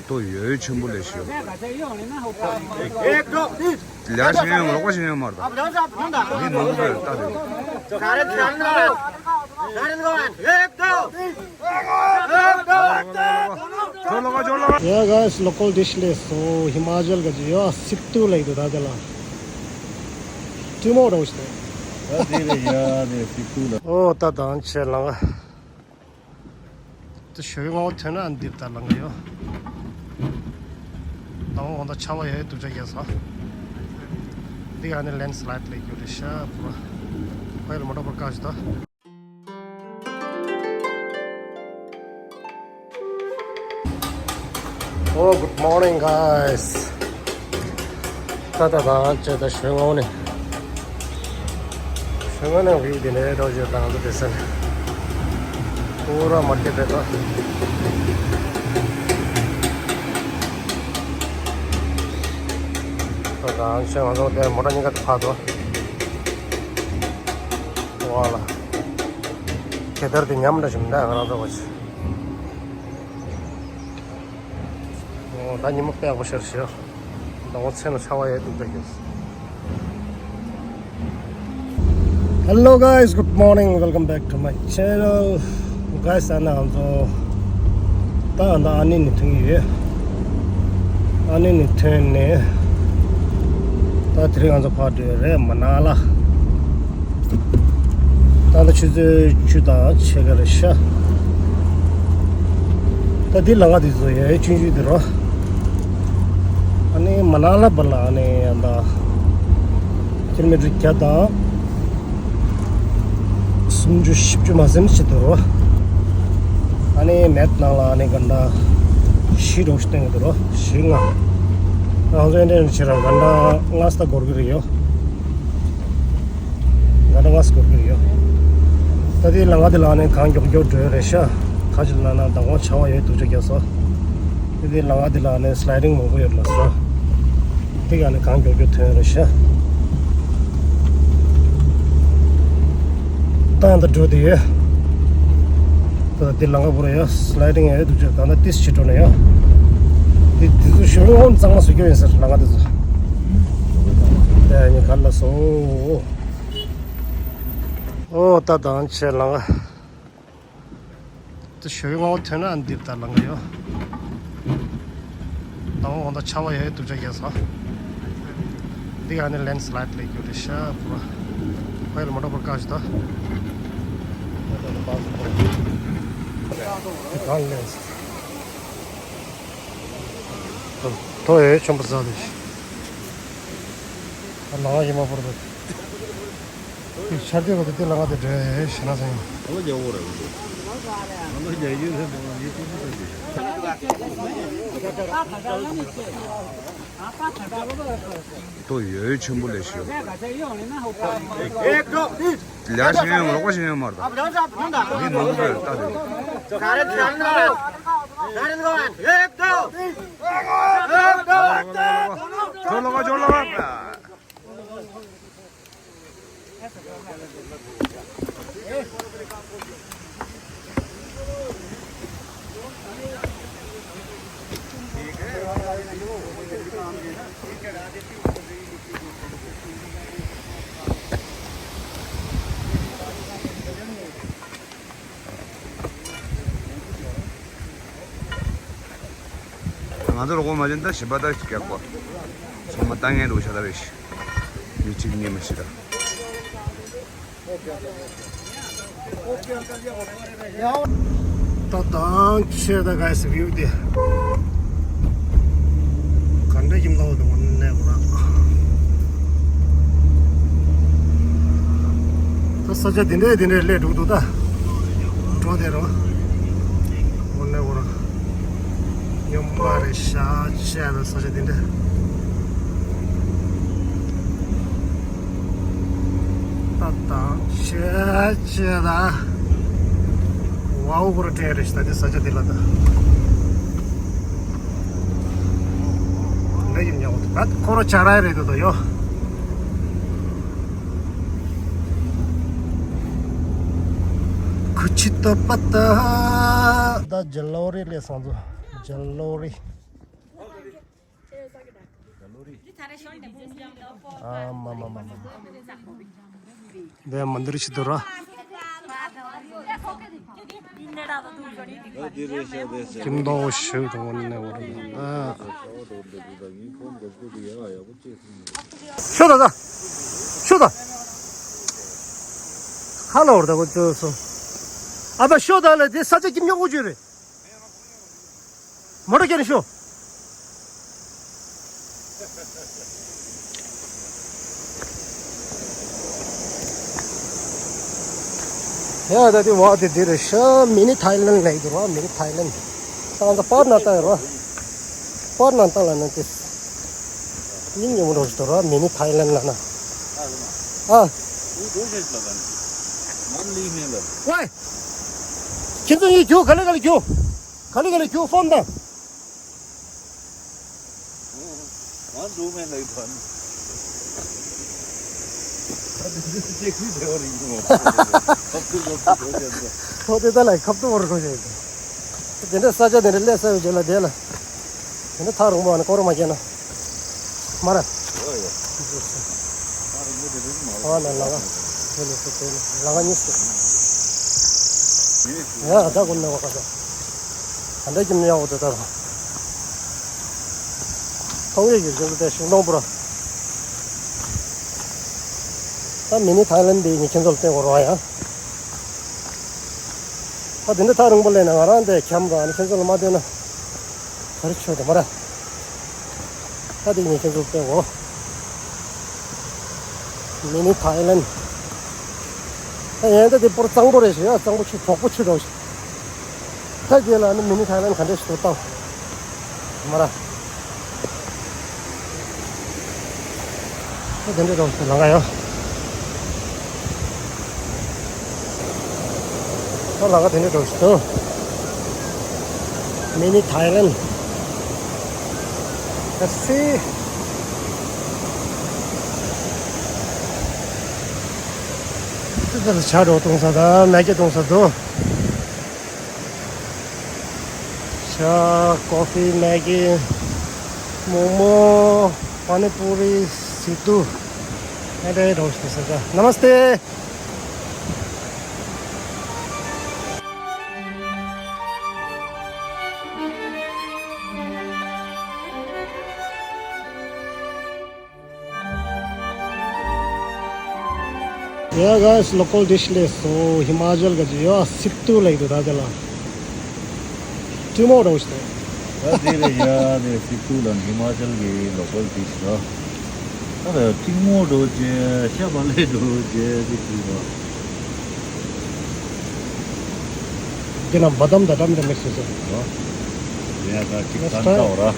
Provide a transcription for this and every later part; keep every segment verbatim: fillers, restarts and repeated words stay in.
ཏོ་ཡོད་ཆེན་པོ་ལས་ཤོད། ལས་ཤེས་ཡོང་རོགས་པ་ཤེས་ཡོང་མར་ད། མི་མང་པོ་ལྟ་དུས། Yeah, guys, local dish ལས་སོ། ཧི་མ་ཅལ་ག་ཅི་ཡོད། སིག་ཏུ་ལ་ཡོད་ད་དེ་ལ། ཏི་མོ་རོ་ཤི་ཏེ། ཨོ་ད་དང་ཆེ་ལང་། དེ་ཞོའི་ངོ་ཐོན་ན་འདིར་ད་ལང་གི་ཡོད། ད་འོ་ད་ཆ་བ་ཡོད་དུ་ཆ་རྒྱས་སོ། འདི་ག་ནི་ལེན་སི་ལའེད་ལས་རྒྱུ་རེད་ཤ་པུ་ར། ཁོ་ཡར་མོ་ཊ་པར་བཀག་ཞུ་ད། Oh, good morning, guys. ད་ད་ད་ཅེ་ད་ཞོའི་ངོ་ནས། ཞོའི་ངོ་ནས་བིའུ་དེ་ནས་རོ་ཞོ་དང་དུ་དེ་སན། པུ་ར་མར་ཀེ་ཊི་རེད་ད། ད་ད་ཅེ་ང་ཚོ་དེ་མོ་ཊ་གཉིས་ཀ་དུ་ཕར་དུ། ཝ་ལ། ཁེ་དར་དེ་ཉམས་འདྲ་ཞིག་མི་འདུག་ང་རང་ཚོ་བ་ཆེ། ཨོ་ད་ཉི་མ་དཔེ་ཡག་པོ་ཤར་ཤག་ད་འོ་མཚན་ལ་ཆར་པ་ཡོད་འདུག་ད་ཁྱོད། Hello guys, good morning, welcome back to my channel. Guys, ད་ང་ཚོ་ད་ད་ཨ་ནི་ནས་ཐོན་གྱི་ཡོད། ཨ་ནི་ནས་ཐོན་ནས་ད་དེ་རིང་ང་ཚོ་ཕར་འགྲོ་ཡོད་རེད་མ་ན་ལ། ད་ལྟ་ཆུ་ཚོད་བཅུ་དང་ཕྱེད་ཀ་རེད་ཤག་ད་འདི་ལ་ང་འདི་ཚོ་ཡོད་ཆུང་ཆུང་འདི་རོ། ཨ་ནི་མ་ན་ལ་བར་ལ་ཨ་ནི་ཡང་ད་ཀི་ལོ་མི་ཊར་བརྒྱ་དང་སུམ་ཅུ་བཞི་བཅུ་མ་ཟིན་ཞིག་འདུག་རོ། ཨ་ནི་མེབ་ནང་ལ་ཨ་ནི་ག་འདྲ་བཞི་འདྲ་བོ་ཞིག་སྟོན་གྱི་འདུག་རོ། བཞི་ལྔ། ང་ཚོ་ཨེ་འདྲ་བྱས་ར་ག་འདྲ་ལྔ་ས་འགོར་གྱི་རེད་ཡོད། ང་ད་ང་སྐོར་གྱི་ཡོད། ད་དེ་ལ་ང་དེ་ལ་ནས་གང་མགྱོགས་མགྱོགས་འགྲོ་ཡོད་རེད་ཤག་ཁ་ཅིག་ལ་ན་མདང་དགོང་ཆར་པ་ཡོད་འདུག་ཅག་རྒྱག་སོ། དེ་དེ་ལ་ང་དེ་ལ་ནས་སི་ལའི་ཌིང་མང་པོ་ཡོད་ལ་སོ། དེ་ག་ནས་གང་མགྱོགས་མགྱོགས་ཐོན་ཡོད་རེད་ཤག་ད་ཡང་ད་འགྲོ་དེ་ཡོད། ད་དེ་ལ་ང་བོར་ཡོད་སི་ལའི་ཌིང་ཡོད་འདུག་ཅག་ད་ན་ཏིས་ཕྱི་དྲོ་ན་ཡོད། དེ་དེ་ཚོ་ཞོར་ངོ་གཙང་མ་བཟོ་རྒྱུ་ཡིན་ཟེར་ལ་ང་དེ་ཚོ། ད་ཡང་ག་ལ་སོ། ཨོ་ད་དང་ཆེ་ལང་། ད་ཞོའི་ངོ་ཐོན་ན་འདིར་ད་ལང་ཡོད། ད་འོ་ད་ཆར་པ་ཡོད་འདུག་ཅག་རྒྱག་སོ། འདི་ག་ནི་ལེན་སི་ལའེད་ལས་རྒྱུ་རེད་ཤག་པུ་ར། ཁོ་ཡར་མོ་ཊ་པར་བཀག་ཞུ་ད། ད་ལེན་སི། ཐོ་ཡོད་ཆོམ་པ་ཟ་དེ། ལ་ང་ཡི་མ་བོར་ད། ཤར་དུས་རོ་དེ་ལ་ང་དེ་འདྲ་ཞེ་ན་སེང་། ཨ་ལ་རྒྱ་བོ་ར་ཡོད། ང་ལ་རྒྱ་ཡོད་ཟེར་དང་ཡོད་ཅི་ཅི་ཟེར་ཏེ། ཏོ་ཡོད་ཆེན་པོ་ལས་ཤོད། ལས་ཤེས་ཡོང་རོགས་པ་ཤེས་ཡོང་མར་ད། མི་མང་པོ་ལྟ་དུས། ཁྱོད་ལོག་ག་ཁྱོད་ལོག་ག་ང་ཚོ་རོགས་པ་མ་བྱན་ད་ཞིམ་པ་ད་ཞིག་རྒྱག་གོ། ཚང་མ་ལྟ་ངན་འདུག་ཤ་ད་རེ་ཞིག་མི་གཅིག་གཉིས་མ་ཞིག་ད། ད་དང་ཆེ་ད་ག་སི་བིའུ་དེ། ག་འདྲ་ཡིན་ལའོ་དང་གནས་གོ་ར། ད་ས་ཆ་དེ་འདྲས་དེ་འདྲས་སླེབས་འགྲོ་འདུག་ད། འགྲོ་དེ་རོ། འོ་གནས་གོ་ར། ཡོང་བ་རེད་ཤག་ཆེ་ད་ས་ཆ་དེ་འདྲས། ད་དང་ཆེ་ཆེ་ད། ཝའོ་གོ་ར་དྲན་རེད་ཤག་ད་དེ་ས་ཆ་དེ་ལ་ད། འདྲ་ཡིན་ཉག་ད་ཁོ་ར་ཆ་ར་རེད་ད་ད་ཡོ། ཁུ་ཆི་ཏོ་པ་ཏ། ད་ཇ་ལོ་རི་ལས་སོང་ཚོ། ཇ་ལོ་རི། ཨ་མ་མ་མ་མ། འདི་མ་འདིར་ཆི་དོ་ར། ཀིམ་དོ་ཤུ་དང་ནས་བར། ཤོད་ད་ད། ཤོད་ད། ཁ་ལ་བར་ད་གོ་ཅོ་སོ། ཨ་ད་ཤོད་ད་ལ་དེ་ས་ཆ་ཀིམ་ཉོ་གོ་ཅོ་རེད། མོ་ཊ་ཁྱེར་ནས་ཤོག་ཡ་ད་དེ་བ་དེ་འདི་རེད་ཤག་མི་ནི་ཐའི་ལན་ལབ་ཀྱི་རེད་བ། མི་ནི་ཐའི་ལན། ད་ང་ཚོ་པར་ནང་ལྟ་ཡོད་རེད་བ། པར་ནང་ལྟ་ལབ་ན་དེ། སྙིང་ཉེ་མོ་འགྲོ་ཞིག་འདུག་ར། མི་ནི་ཐའི་ལན་ལབ་ན། ཨ། ཝེ། ཁྱེད་ཚོ་གཉིས་རྒྱུགས། ག་ལེ་ག་ལེ་རྒྱུགས། ག་ལེ་ག་ལེ་རྒྱུགས། ཧྥོན་དང་། ཐོག་དེ་ད་ལ་ཁབ་ཏུ་བོར་འགྲོ་ཞིག་དེ་འདྲ་ས་ཆ་དེ་འདྲ་སླེབས་ས་ཡོད་ཅེ་ལ་དེ་ལ། དེ་ནི་ཐག་རིང་པོ་ཨ་ནི་སྐོར་མ་བརྒྱབ་ན། མ་ར། ཨོ་ན་ལ་ག་དེ་ནི་སུ་དེ་ནི་ལ་ག་གཉིས་སུ། ཡ་ད་ཀུན་ནི་བ་ཁ་ས། ད་འདྲ་ཀྱི་མི་ཡག་པོ་དེ་ལྟར། མཐོང་ཡས་ཀྱི་རྒྱུ་དེ་ཤིང་སྡོང་པོ་ར། ད་མི་ནི་ཐའི་ལན་དེ་ནི་ཁྱེད་ཚོ་ལ་བསྟན་དགོས་རེད་བ་ཡ། ད་དེ་འདྲ་ཐག་རིང་པོ་སླེབས་ན་ང་རང་དེ་འཁྱམས་ར་ཨ་ནི་ཁྱེད་ཚོ་ལ་མ་བསྟན་ན། ག་རེ་ཆོད་དེ་མ་ར། ད་དེ་ངས་ཁྱེད་ཚོར་སྟོན་གོ། མི་ནི་ཐའི་ལན། ད་ཡན་ད་དེ་པོར་གཙང་པོ་རེད་ཞེས་ཡ། གཙང་པོ་ཆུ་དོག་པོ་ཆུ་དོག་ཞིག་ད་དེ་ལ་ནི་མི་ནི་ཐའི་ལན་ག་འདྲ་ཞིག་ཏུ་བཏང་། མ་ར། ད་དེ་འདྲ་དོག་ཞིག་ལང་ག་ཡོད། ད་ལང་ག་དེ་འདྲ་དོག་ཞིག་ཏུ། མི་ནི་ཐའི་ལན། ད་སི། ད་ལ་ཆ་རོགས་གཏོང་ས་དང་མེ་སྐྱེ་གཏོང་ས་དོ། ཤ། ཀོ་ཕི། མེ་གི། མོག་མོག་པ་ནི་པུ་རི། སི་ཏུ། ཨ་དེ་རོགས་ཞིག་ས་ད། ནམ་སྟེ། Yeah, guys, local dish ལས་སོ། ཧི་མ་ཅལ་ག་ཅི་ཡོད། སི་ཏུ་ལབ་ཀྱི་འདུག་ད་དེ་ལ། ཏི་མོ་རོ་ཞིག་དང་། ད་དེ་རེད་ཡ། དེ་སི་ཏུ་ལ་ཧི་མ་ཅལ་གྱི་local dish ར། ད་ལ་ཏི་མོ་འགྲོ་རྗེས་ཤ་བག་ལེབ་འགྲོ་རྗེས་དེ་ཅི་ར། དེ་ན་བ་དམ་དང་འདྲ་མི་འདྲ་མིག་སུ་སོ། ཡ་ད་ཅིག་Let's ད་try. འདྲ་བ་ར།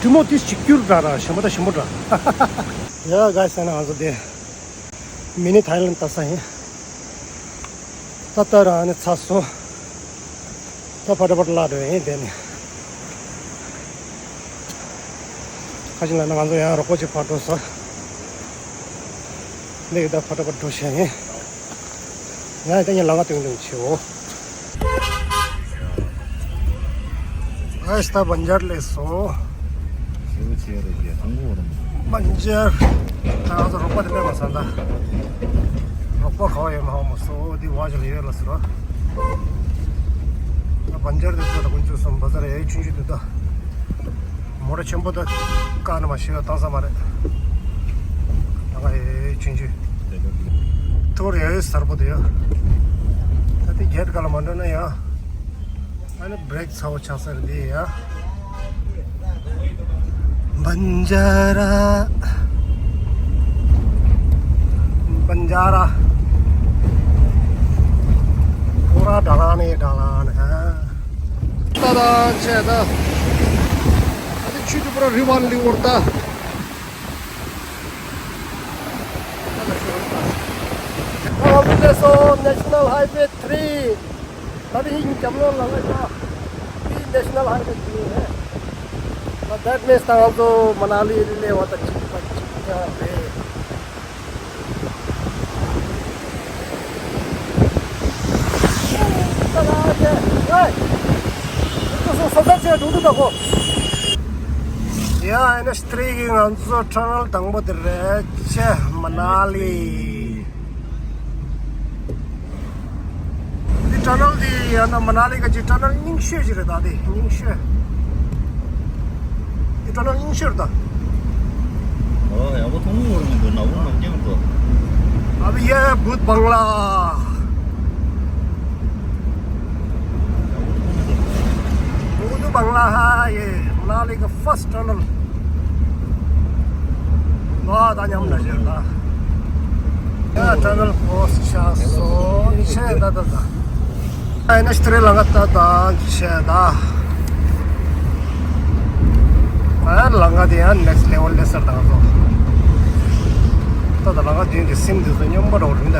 ཏི་མོ་ཏིས་གཅིག་གྱུར་འདྲ་ར་ཞིམ་པོ་ད་ཞིམ་པོ་འདྲ། ཡ་ག་ས་ན་ང་ཚོ་དེ་མི་ནི་ཐའི་ལན་ལྟ་ས་ཡིན། ད་ལྟ་རང་ནི་ཚ་སོང་། ད་ཕ་ཏྲ་ཕ་ཏྲ་ལ་འགྲོ་ཡིན་དེ་ནི། ཁ་ཅིག་ལ་ན་ང་ཚོ་ཡང་རོགས་པ་ཅིག་ཕར་འགྲོ་ས། འདི་ཡི་ད་ཕ་ཏྲ་ཕ་འགྲོ་ཤེས་ཡིན། ཡང་ད་ཡིན་ལ་ང་ཏུང་ཏུང་ཆེའོ། ཨེ་སྟ་བན་ཇར་ལས་སོ། ཞེའུ་ཆེ་རེ་རྒྱལ་ཐང་གོ་རམ། བན་ཇར། ད་ང་ཚོ་རོགས་པ་དེ་མེད་པ་ས་ད། རོགས་པ་ག་བ་ཡོད་མ་ཧོ་མོ་སོ་འདི་བ་ཞིག་ལ་ཡོད་ལ་ཟེར་རོ། ད་བན་ཇར་དེ་ཚོ་ད་ཀུན་ཆུ་སོམ་བ་ཟ་ར་ཡ་ཡི་ཆུང་ཆུང་དུ་ད། མོ་ཊ་ཆེན་པོ་དང་ཀ་ནི་མ་ཤི་བ་བཏང་ས་མ་རེད། ད་ང་ཡི་ཆུང་ཆུང་ཐུར་ཡ་ཡི་གསར་པོ་དེ་ཡ། ད་དེ་གེད་ག་ལ་མ་འགྲོ་ན་ཡ། ཨ་ནི་བྷི་རེག་ཚ་བོ་ཆགས་ས་རེད་དེ་ཡ། བན་ཇ་ར། བན་ཇ་ར། པུ་ར་ཌ་ལ་ནི་ཌ་ལ་ནི། ད་ད་ཆེ་ད། ཨ་ནི་ཆུ་དུ་པུ་ར་རི་ཝར་ལི་ཝར་ད། National Highway three. ད་དེ་ཡིན་རྒྱབ་ལོགས་ལ་ལ་ཡ། དེ་National Highway three་རེད། That means ད་ང་ཚོ་མ་ན་ལི་སླེབས་པ་དང་གཅིག་པ་གཅིག་རྐྱང་རེད། ཡ་ཨེན་ཨེཆ་ཐི་རི་གི་ང་ཚོ་ཊ་ནལ་དང་པོ་དེ་རེད་ཆེ། མ་ན་ལི། འདི་ཊ་ནལ་འདི་ཡང་ན་མ་ན་ལི་ག་ཅིག་ཊ་ནལ་རྙིང་ཤོས་ཅིག་རེད། ད་འདི་རྙིང་ཤོས། འདི་ཊ་ནལ་རྙིང་ཤོས་རེད་ད། ཨོ་ཡག་པོ་མཐོང་གི་རེད་མི་འདུག་ནག་པོ་ནག་རྐྱང་འདུག་ཨ་བི་ཡ་བུད་བང་ལ། བུད་བང་ལ་ཧ་ཡེ། མ་ན་ལི་གི་first tunnel། ང་དང་མཉམ་ལ་བཞུར་ལ། ཡ་ཊ་ནལ་ཀོ་སི་ཆགས་སོང་། ཆེ་ད་ད་ད། ཨེན་ཨེཆ་ཐི་རི་ལམ་ཁ་ད་ད་ཆེ་ད། ཨ་ལམ་ཁ་དེ་ཡང་next level་ལས་སར་ད་ད། ད་ད་ལམ་ཁ་དེ་དེ་སིམ་དེ་ཚོ་སྙོམས་པ་འགྲོ་རིང་ད།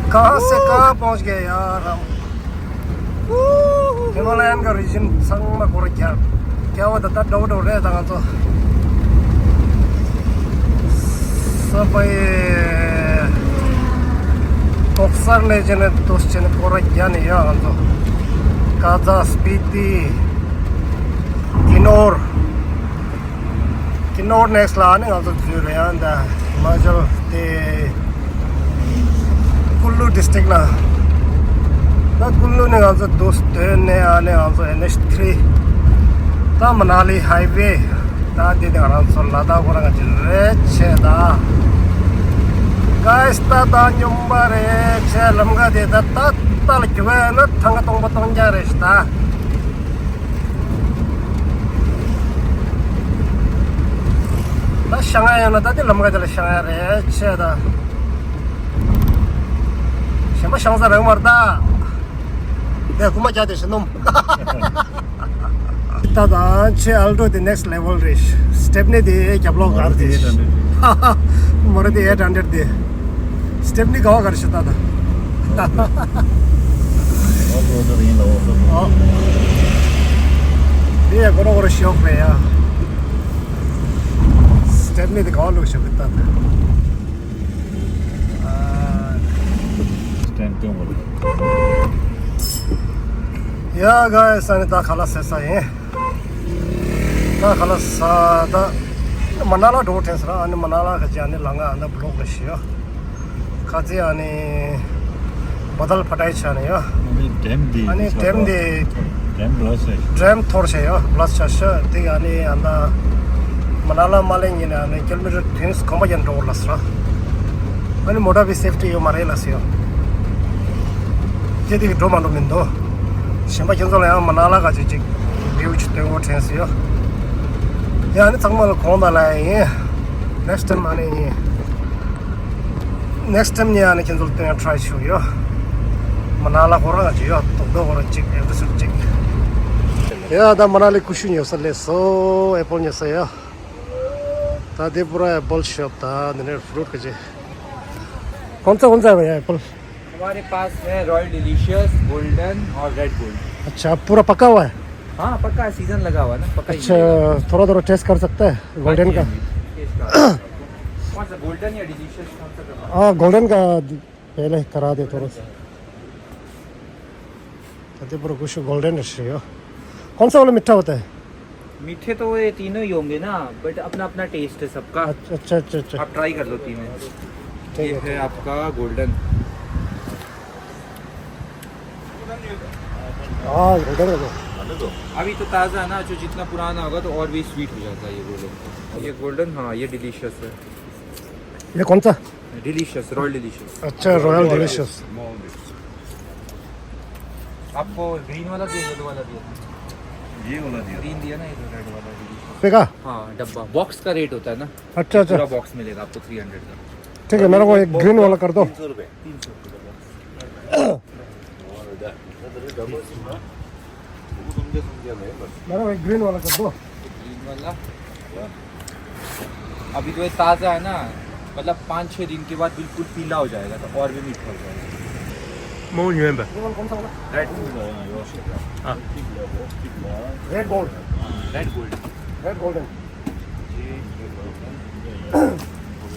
གང་སེ་གང་སྤོང་ཞིག་ཡ་རམ། ཧི་མ་ལ་ཡན་གྱི་རི་ཇན་ཚང་མ་སྐོར་རྒྱག་རྒྱག་པ་ད་ལྟ་འགྲོ་འགྲོ་རེད། ད་ང་ཚོ་ས་པའི་ཏོག་གསར་ནས་བྱས་ནས་འདུག་སེ་བྱས་ནས་སྐོར་རྒྱག་ནས་ཡོད། ང་ཚོ་ཀ་ཛ། སྤི་ཏི། ཀི་ནོར། ཀི་ནོར་ནེག་སི་ལ་ནི་ང་ཚོ་འཛུལ་རེད། ཡང་ད་ཧི་མ་ཅལ་དེ་ཀུ་ལུ་ཌིས་ཊིག་ལ། ད་ཀུ་ལུ་ནས་ང་ཚོ་འདུག་སྟོད་ནས་ཨ་ནི་ང་ཚོ་ཨེན་ཨེཆ་ཐི་རི། ད་མ་ན་ལི་ཧའི་ཝེ། ད་དེ་ནས་ང་རང་ཚོ་ལ་དྭགས་ཁོ་རང་གི་རེད་ཆེ་ད། གྷའི་སི་ད་ད་སྙོམས་པ་རེད་ཆེ། ལམ་ཁ་དེ་ད་ད་ད་ལ་རྒྱུག་ཡ་ན་ཐང་ག་སྟོང་པ་སྟོང་རྐྱང་རེད་ཤི་ད། ད་ཤང་ཡ་ཡོད་ན་ད་དེ་ལམ་ཁ་དེ་ལ་ཤང་ཡ་རེད་ཆེ་ད། གཞན་པ་ཤང་ས་རེད་མ་རེད་ད། དེ་རྐུ་མ་རྒྱག་དེ་ཤི་ནོམ། ད་ད་ཆེ་ཨལ་ཊོ་དེ་next level་རེད། སི་ཊེབ་ནི་དེ་རྒྱབ་ལོགས་གར་དེ། མ་རེད་དེ་ཨེཊ་ཧན་ཌེཌ་དེ། སི་ཊེབ་ནི་ག་བ་གར་ཤི་ད་ད། ཨོཕ་རོ་ཌར་ཡིན་ལ་ཨོཕ་རོ་ཌར། ཨོ། དེ་ཡ་གོ་ར་གོ་ར་ཤོག་རེད་ཡ། སི་ཊེབ་ནི་དེ་ག་བ་ལུག་ཤོག་གི་ད་ད། ཨ། སི་ཊེབ་སྟོན་གོ་ར། ཡ་གྷའི་སི་ཨ་ནི་ད་ཁ་ལག་ཟས་ས་ཡིན། ད་ཁ་ལག་ཟ་ད། མ་ན་ལ་འགྲོ་དྲན་ས་ར། ཨ་ནི་མ་ན་ལ་ག་ཅི་ཨ་ནི་ལ་ང་ཨ་ན་བི་ལོག་རེ་ཞིག་ཡོད། ཁ་ཚི་ཨ་ནི་བ་དལ་ཕ་ཏའི་ཆ་ནས་ཡོད། ཨ་ནི་ཌེམ་འདི་ཨ་ནི་ཌེམ་འདི་ཌེམ་བླ་ཆ་ཌེམ་ཐོར་ཆ་ཡོད། བླ་ཆ་ཤ་དེ་ཨ་ནི་ཨ་ན་མ་ན་ལ་མ་ལེ་ཉིན་ཨ་ནི་ཀི་ལོ་མི་ཊར་བདུན་གོམ་པ་ཅན་འགྲོ་ལ་ས་ར། ཨ་ནི་མོ་ཊ་བི་སེབ་ཊི་ཡོད་མ་རེད་ལ་ཟེར་ཡོད། ཁྱེད་དེ་གི་འགྲོ་མ་འགྲོ་མི་འདུག་གཞན་པ་ཁྱེད་ཚོ་ལ་ཡང་མ་ན་ལ་ག་ཅིག་ཅིག་བིའུ་ཅིག་སྟོན་དགོས་དྲན་སོང་ཡོད། ཡང་ནི་ཚང་མ་ལ་དགོངས་དག་ལ་ཡིན། ནེགསི་ཊེམ་ཨ་ནི་ཡིན། ནེགསི་ཊེམ་ནི་ཨ་ནི་ཁྱེད་ཚོ་ལ་སྟོན་ཡ་ཊི་རའི་ཞུ་ཡོད། མ་ན་ལ་ཁོ་རང་ག་ཅིག་ཡོད། རྡོག་རྡོག་ཁོ་རང་ཅིག་ཨེ་ཝ་རེ་སི་ཊི་ཅིག་ཡ་ད་མ་ན་ལི་ཀུ་ཤུ་ཉོ་ས་སླེབས་སོང་། ཨེ་པལ་ཉོ་ས་ཡོད། ད་དེ་པུ་ར་ཨེ་པལ་ཤོབ། ད་འདི་ནས་ཕུ་རུཊ་ག་ཅིག་ཁོང་ཚོ་ཁོང་ཚོ་ཡ་ཨེ་པལ། हमारे पास है royal delicious, golden और red gold. अच्छा, पूरा पका हुआ है? हाँ, पक्का है, सीजन लगा हुआ है ना, पक्का ही अच्छा, मिलेगा। थोड़ा थोड़ा टेस्ट कर सकते हैं हाँ गोल्डन जी, का? हाँ जी, टेस्ट कर सकते हैं। कौन सा, गोल्डन या डिलीशियस, कौन सा करवाना? हाँ, गोल्डन का पहले करा दे थोड़ा सा। फतेहपुर कुछ गोल्डन रश है। कौन सा वाला मीठा होता है? मीठे तो ये तीनों ही होंगे ना, बट अपना अपना टेस्ट है सबका। अच्छा, अच्छा, अच्छा, अच्छा। आप ट्राई कर लो तीनों। ठीक ये है, है ठीक है। आपका गोल्डन। हाँ, गोल्डन है तो। अभी तो ताज़ा है ना, जो जितना पुराना होगा तो और भी स्वीट हो जाता है ये गोल्डन। ये गोल्डन, हाँ, ये डिलीशियस है। ये कौन सा? Delicious, royal delicious. अच्छा, रॉयल डिलीशियस। आपको ग्रीन वाला दिया, येलो वाला दिया? ये वाला दिया। ग्रीन दिया ना, ये रेड वाला डिलीशियस। पे का? हाँ, डब्बा, बॉक्स का रेट होता है ना। अच्छा, अच्छा। पूरा बॉक्स मिलेगा आपको थ्री हंड्रेड का। ठीक है, मेरे को एक ग्रीन वाला कर दो। तीन सौ रुपये। तीन सौ रुपये का बॉक्स। मेरे को एक ग्रीन वाला कर दो। ग्रीन वाला। अभी तो ये ताज़ा है ना, मतलब पाँच छः दिन के बाद बिल्कुल पीला हो जाएगा, तो और भी मीठा हो जाएगा। More remember. रेड। हाँ। Red gold. Red gold. Red golden.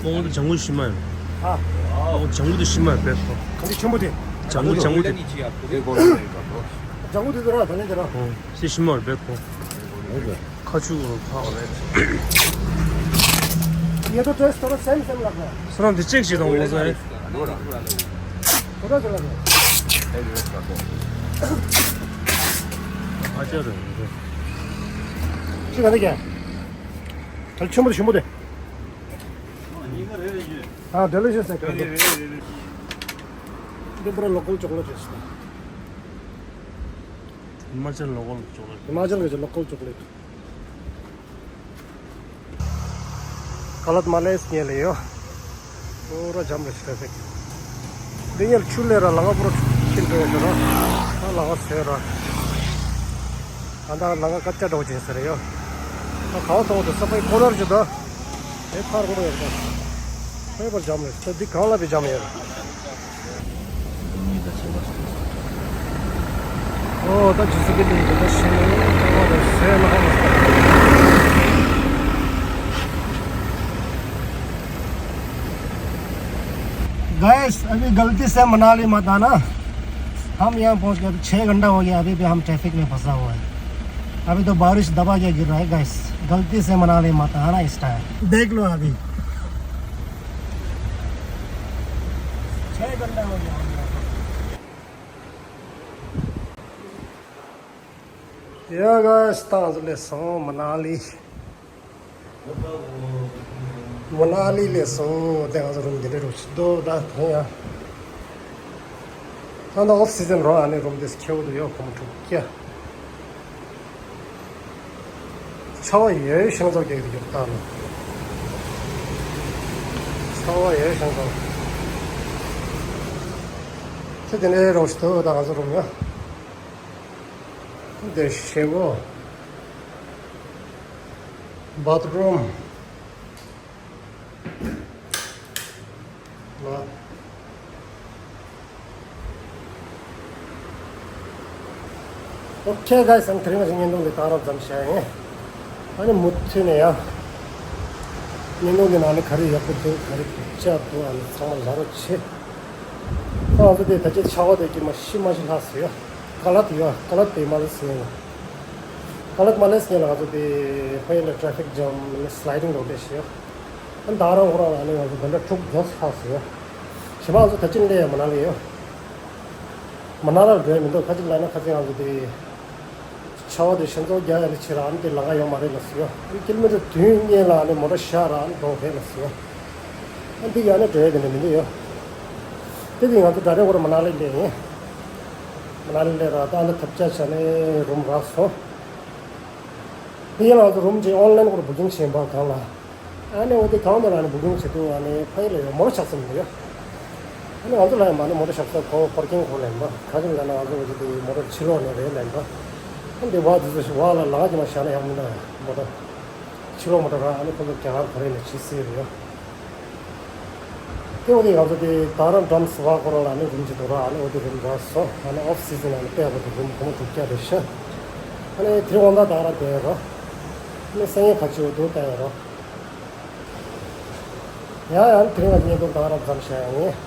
뭐 오늘 장군 심어요. हाँ। 어, 장군도 심어요, 別거. 근데 전부 돼. 장군, 장군도. गोल्डन ही चाहिए आपको? ये गोल्डन रहेगा, ब्रो। जंगू दे दो ना, धनिया दे दो। 어, 씨 심어요, 別거. 가축으로 파고. ये तो टेस्ट थोड़ा सेम सेम लग रहा है। 사람들 잭시도 먹어요. थोड़ा सा लग रहा है। 아, 저를. ठीक है, ठीक है। चल, छुमो दे, छुमो दे। हाँ, डिलीशियस है। ये पूरा लोकल चॉकलेट है इसमें। Himachal local chocolate. हिमाचल का जो लोकल चॉकलेट। गलत मालेस ཉལ་ཡོད། पूरा जाम रश ट्रैफिक। འདི་ཉལ་ཆུ་ལས་ར་ལང་པོ་ཁྱིན་འགྲོ་ཡོད་ར། ད་ལང་སེ་ར། ཨ་ད་ལང་ཀ་ཅ་འགྲོ་ཅིན་ཟེར་ཡོད། ད་གང་ཐོག་ཏུ་ས་པའི་ཁོ་ནར་ཅི་ད། དེ་ཕར་འགྲོ་ཡོད་ད། ཕེ་པར་जाम རེད། ད་འདི་གང་ལ་བི་जाम ཡོད། ཨོ་ད་ཇི་སི་པི་ལིང་གི་ད་ཤི་ནི་ད་བ་རེད་སེ་ན་ཧ་ལ་ས། गाइस, अभी गलती से मनाली मत आना। हम यहाँ पहुँच गए, अभी छः घंटा हो गया, अभी भी हम ट्रैफिक में फंसा हुआ है। अभी तो बारिश दबा के गिर रहा है गाइस। गलती से मनाली मत आना इस टाइम। देख लो अभी। छः घंटा हो गया हम यहाँ पर। या गाइस, ད་ང་ཚོ་སླེབས་སོང་མ་ན་ལི། མ་ན་ལི་སླེབས་སོང་། དེ་ང་ཚོ་རུམ་འདི་འདྲ་རུ་ཞིག་འདུག་ད་དེ་ཡང་། ད་ད་ཨོཕ་སི་ཛན་རོ། ཨ་ནི་རུམ་དེ་ཁེའུ་དུ་ཡོད་ཁོམ་ཕྲུག་ཀྱ། ཆར་པ་ཡོད་ཤིང་ཚོགས་རྒྱག་གི་ཡོད་ད་ལོ། ཆར་པ་ཡོད་ཤིང་ཚོགས། ཁྱེད་དེ་ནས་རོགས་ཞུ་ཐུབ་ད་ང་ཚོ་རུམ་ཡ། འདི་ཤེལ་སྒོ། བ་ཐི་རུམ། ལ། ཨོ་ཁེ་གཱི་སི། ཨ་ནི་དེ་རིང་ང་ཚོ་བརྙན་ཐུང་འདི་གཏང་རག་ཙམ་བྱས་ཡིན། ཨ་ནི་མུ་མཐུད་ནས་ཡང་བརྙན་ཐུང་འདི་ནང་ནས་ག་རེ་ཡག་པོ་འདུག་ག་རེ་སྡུག་ཅག་འདུག་ཨ་ནི་ཚང་མ་ལབ་རོགས་བྱེད། ཨ་ང་ཚོ་དེ་ད་ཆ་ཆར་པ་དེ་ཀྱི་མ་ཤི་མ་ཤི་ལྷག་ཟེར་ཡོད། ཀ་ལད་ཡོད། ཀ་ལད་དེ་མ་ལ་ཟེར་ཡོད། ཀ་ལད་མ་ལ་ཟེར་ལ་ང་ཚོ་དེ་ཕ་ཡི་ལ་ཊ་རེ་ཕིག་ཇམ་སི་ལའི་ཌིང་རོ་དེ་ཤི་ཡོད། ཨ་ནི་ད་རང་ཁོ་རང་ལ་ཨ་ནི་ང་ཚོ་དེ་འདྲ་ཕྲུག་རྫོགས་ལྷག་ཟེར་ཡོད། ཞི་མ་ང་ཚོ་ད་ཅི་ལས་ཡ་མ་ན་ལི་ཡོད། མ་ན་ལ་འགྲོ་ཡ་མི་འདུག་ཁ་ཅིག་ལ་ན་ཁ་ཅིག་ང་ཚོ་དེ། ཆར་པ་དེ་ཤིང་ཚོགས་རྒྱག་ཡ་ལ་ཕྱིར་ཨ་ནི་དེ་ལང་ག་ཡོད་མ་རེད་ལ་ཟེར་ཡོད། ཨ་ནི་ཀི་ལོ་མི་ཊར་བདུན་སྔོན་ལ་ཨ་ནི་མོ་ཊ་ཤར་ཨ་ནི་འགྲོ་རེད་ལ་ཟེར་ཡོད། ཨ་ནི་དེ་གི་ཨ་ནི་འགྲོ་ཡ་དེ་འདྲ་མི་འདུག་ཡོད། དེ་དེ་ང་ཚོ་ད་རེས་ཁོ་རང་མ་ན་ལི་སླེབས་ཡིན། མ་ན་ལི་སླེབས་ར་ད་ཨ་ནི་ཐབས་ཆག་བྱས་ནས་རུམ་རག་སོང་། དེ་ཡིན་ལ་ང་ཚོ་རུམ་ཅིག་ཨོན་ལན་སྐོར་བུ་ཀིང་བྱས་པ་གང་ལ། ཨ་ནི་འོ་དེ་གང་དུ་ལ་ནི་བུ་ཀིང་བྱེད་དུས་ཨ་ནི་ཕ་ཡི་ལ་ཡོད་མོ་ཊ་བཞག་ས་མི་འདུག་ཡ། ཨ་ནི་ང་ཚོ་ལ་ཡང་མ་ནི་མོ་ཊ་བཞག་ས་ཁོ་པར་ཀིང་ཁོ་ལེན་པ་ག་ཅིག་ལ་ན་ང་ཚོ་འོ་དེ་དེ་མོ་ཊ་ཕྱི་ལོགས་ནས་རེད་ལེན་པ། ཨ་ནི་དེ་བ་དེ་ཚོ་ཞིག་བ་ལ་ལ་ག་ཅིག་མ་བཞག་ན་ཡག་མི་འདུག་ཡ་མོ་ཊ། ཕྱི་ལོགས་མོ་ཊ་ར་ཨ་ནི་ཁོ་ཚོ་རྒྱ་གར་ག་རེ་ནས་བྱེད་སྲིད་རེད་ཡ། དེ་འོ་དེ་ང་ཚོ་དེ་ད་རང་ཌམ་སི་བ་ཁོ་རང་ལ་ནི་རུམ་ཅིག་འདུག་ར། ཨ་ནི་འོ་དེ་རུམ་རག་སོང་། ཨ་ནི་ཨོཕ་སི་ཛན་ཨ་ནི་དཔེ་ཡག་པོ་དེ་རུམ་གོང་དུ་བཀྱག་རེད་ཤག་ཨ་ནི་དེ་རིང་དབང་ཐང་ད་ར་བསྡད་རོ། ཨ་ནི་སང་ཉིན་ཁ་ཆེ་བོ་འདུག་བསྡད་རོ། ཡ་ཡ་ཨ་ནི་དེ་རིང་ང་བརྙན་ཐུང་ད་ར་མཚམས་བཞག་ཡ་ཡིན།